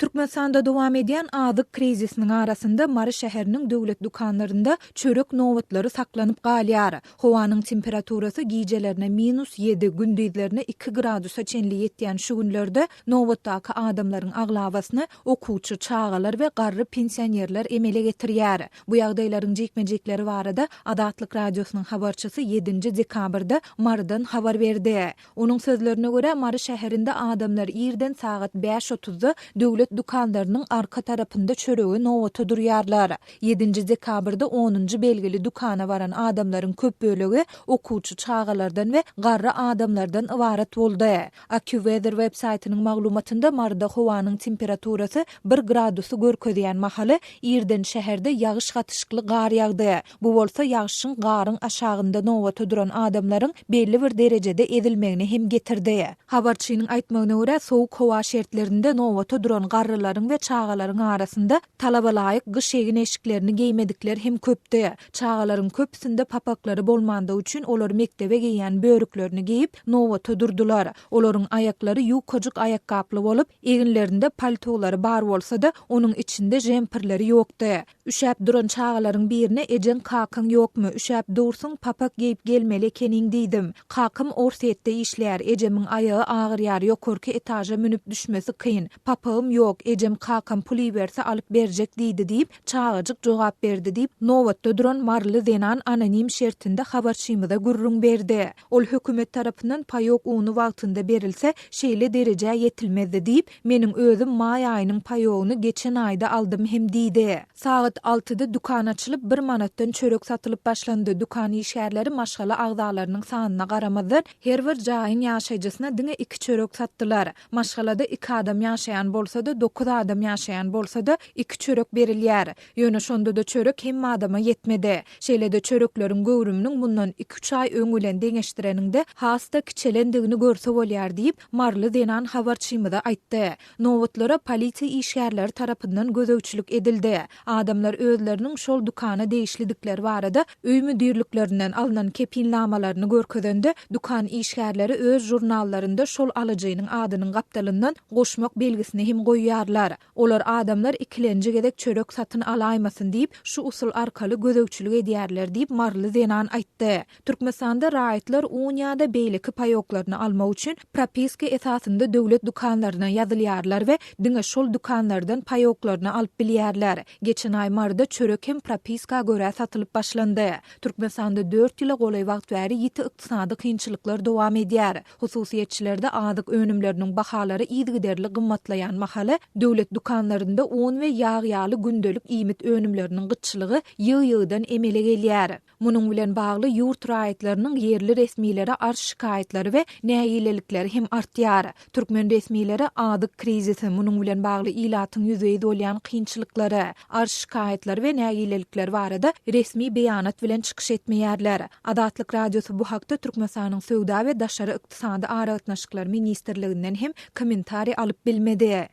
Türkmenistanda dowam edýän azyk krizisiniň arasynda Mary şäheriniň döwlet dükanlarynda çörek nobatlary saklanyp galýar. Howanyň temperaturasy gijelerine minus ýedi, gündizlerine iki gradusa çenli ýetýän şu günlerde nobatdaky adamlaryň aglabasyny okuwçy çagalar we garry pensionerler emele getirýär. Bu ýagdaýlaryň jikme-jikleri barada Azatlyk Radiosynyň habarçysy ýedinji dekabrda Marydan habar berdi. Onuň sözlerine görä, Mary şäherinde adamlar irden sagat bäş otuzda döwlet dükanlarynyň arka tarapynda çörege nobata durýarlar. Ýedinji dekabrda onunjy belgili dükana baran adamlaryň köp bölegi okuwçy çagalardan we garry adamlardan ybarat boldy. AccuWeather web saýtynyň maglumatynda Maryda howanyň temperaturasy bir gradusy görkezýän mahaly, irden şäherde ýagyş gatyşykly gar ýagdy. Bu bolsa ýagşyň garyň aşagynda nobata duran adamlaryň belli bir derejede ezilmegine hem getirdi. Habarçynyň aýtmagyna görä, sowuk howa şertlerinde nobata duran garrylaryň we çagalaryň arasynda talaba laýyk gyş egin-eşiklerini geýmedikler hem köpdi. Çagalaryň köpüsinde papaklary bolmandygy üçin olar mekdebe geýýän börüklerini geýip, nobata durdular. Olaryň aýaklary ýukajyk aýakgaply bolup, eginlerinde paltolary bar bolsa-da, onuň içinde žempirleri ýokdy. Üşäp duran çagalaryň birine ejeň kakaň ýokmy, üşäp dursuň, papak geýip gelmeli ekeniň diýdim. Kakam Orsýetde işleýär, ejemiň aýagy agyrýar, ýokarky etaža münüp düşmesi kyn. Papagym ýok, ejem kakam pul iberse alyp berjek diýdi diýip, çagajyk jogap berdi diýip, nobatda duran maryly zenan anonim şertinde habarçymyza gürrüň berdi. Ol hökümet tarapyndan paýok uny wagtynda berilse, şeýle derejä ýetilmezdi diýip, Meniň özüm maý aýynyň paýogyny geçen aýda aldym hem diýdi. Sagat altyda dükan açylyp, bir manatdan çörek satylyp başlandy. Dükan işgärleri maşgala agzalarynyň sanyna garamazdan, her bir jaýyň ýaşaýjysyna diňe iki çörek satdylar. Maşgalada iki adam ýaşaýan bolsa-da, dokuz adam ýaşaýan bolsa-da, iki çörek berilýär. Ýöne şonda-da çörek hemme adama ýetmedi. Şeýle-de çörekleriň göwrüminiň mundan iki-üç aý öň bilen deňeşdireniňde has-da kiçelendigini görse bolýar diýip, maryly zenan habarçymyza aýtdy. Nobatlara polisiýa işgärleri tarapyndan gözegçilik edildi. Adamlar özleriniň şol dükana degişlidikleri barada öý müdirliklerinden alnan kepilnamalaryny görkezende, dükan işgärleri öz žurnallarynda şol alyjynyň adynyň gapdalyndan goşmak belgisini hem goýýarlar. Olar adamlar ikilenji gezek çörek satyn alaýmasyn diýip, şu usul arkaly gözegçilik edýärler diýip, maryly zenan aýtdy. Türkmenistanda raýatlar un ýa-da beýleki paýoklaryny almak üçin propiska esasynda döwlet dükanlaryna ýazylýarlar we diňe şol dükanlardan paýoklaryny alyp bilýärler. Geçen aý Maryda çörek hem propiska görä satylyp başlandy. Türkmenistanda dört ýyla golaý wagt bäri ýiti ykdysady kynçylyklar dowam edýär. Hususyýetçilerde azyk önümleriniň bahalary yzygiderli gymmatlaýan mahaly, döwlet dükanlarynda un we ýag ýaly gündelik iýmit önümleriniň gytçylygy ýygy-ýygydan emele gelýär. Munuň bilen bagly ýurt raýatlarynyň ýerli resmilere arz-şikaýatlary we nägilelikleri hem artýar. Türkmen resmileri azyk krizisi, munuň bilen bagly ilatyň ýüzbe-ýüz bolýan kynçylyklary, arz-şikaýatlary we nägilelikleri barada resmi beýanat bilen çykyş etmeýärler. Azatlyk Radiosy bu hakda Türkmenistanyň Söwda we daşary ykdysady aragatnaşyklar ministrliginden hem kommentariý alyp bilmedi.